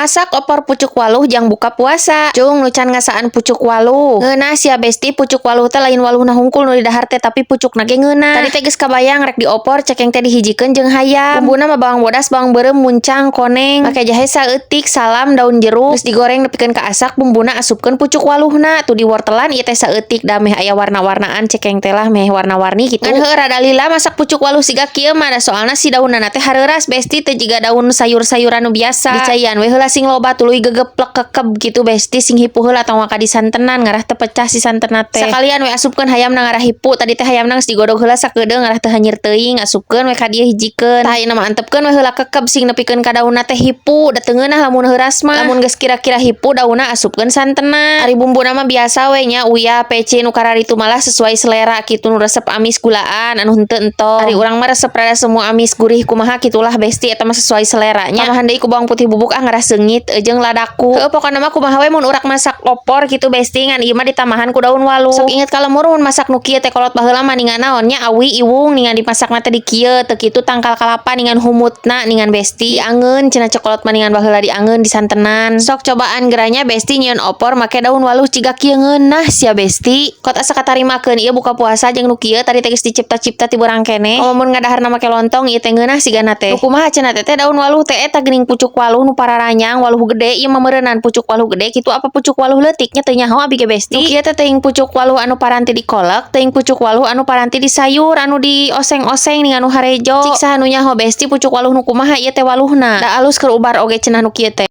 Masak opor pucuk waluh jang buka puasa. Cung nu can ngasaan pucuk waluh. Ngeunah sia, Besti, pucuk waluh teh lain waluhna hungkul nu didahar teh, tapi pucukna ge ngeunah. Tadi teh geus kabayang rek diopor, cekeng teh dihijikeun jeung hayam. Bumbuna mah bawang bodas, bawang beureum, muncang, koneng, make jahe saeutik, salam, daun jeruk. Geus digoreng nepikeun ka asak bumbuna, asupkeun pucuk waluhna. Tuh diwortelan ieu teh saeutik da meh aya warna-warnaan, cekeng teh lah meh warna-warni gitu. Ngan heuh, rada lila masak pucuk waluh siga kieu mah, da soalna si daunna teh hareuras, Besti, teu jiga daun sayur-sayuran nu biasa. Dicaian we heula sing loba, tuluy gegeplek kekeb gitu, Besti, sing hipu heula tong waka disantenan, ngarah teu pecah si santenna teh. Sakalian we asupkeun hayamna ngarah hipu. Tadi teh hayamna geus digodog heula sakedeung ngarah teu hanyir teuing, asupkeun we ka dieu, hijikeun. Tah, ayeuna mah antepkeun we heula kekeb sing nepikeun ka daunna teh hipu, da teu ngeunah lamun heuras mah. Lamun geus kira-kira hipu daunna, asupkeun santenna. Ari bumbuna mah biasa we nya, uyah, pecin, nu kararitu malah sesuai selera kitu, nu resep amis gulaan, anu henteu entong. Ari urang mah resep rada semu amis gurih kumaha kitulah, Besti, eta mah sesuai selera nya. Tambahan deui ku bawang putih bubuk ah ngarah seungit jeung ladaku. Heueuh, pokona mah kumaha we mun urak masak opor gitu, Besti, ngan ieu mah ditambahan ku daun waluh. Sok inget ka lembur mun masak nu kieu teh. Kolot baheula mah ningan naon nya, awi iwung ningan dimasakna teh di kieu teu kitu, tangkal kalapa ningan humutna ningan, Besti, diangeun cenah cek kolot mah ningan baheula, diangeun disantenan. Sok cobaan geura nya, Besti, nyieun opor make daun waluh ciga kieu, ngeunah sia, Besti. Kot asa katarimakeun ieu buka puasa jeung nu kieu. Tadi teh geus dicipta-cipta ti beurang keneh. Komo mun ngadaharna make lontong ieu teh, ngeunah sigana teh. Nu kumaha cenah teh daun waluh teh eta geuning pucuk waluh nu pararanyang, waluh gede ieu mah meureunnan pucuk waluh gede kitu apa pucuk waluh leutik nya, teu nyaho abi ge, Besti. Nu kieu teh teuing pucuk waluh anu paranti dikolek, teuing pucuk waluh anu paranti di sayur anu dioseng-oseng ningan nu harejo. Cik saha nu nyaho, Besti, pucuk waluh nu kumaha ieu teh waluhna. Da alus keur ubar oge cenah nu kieu teh.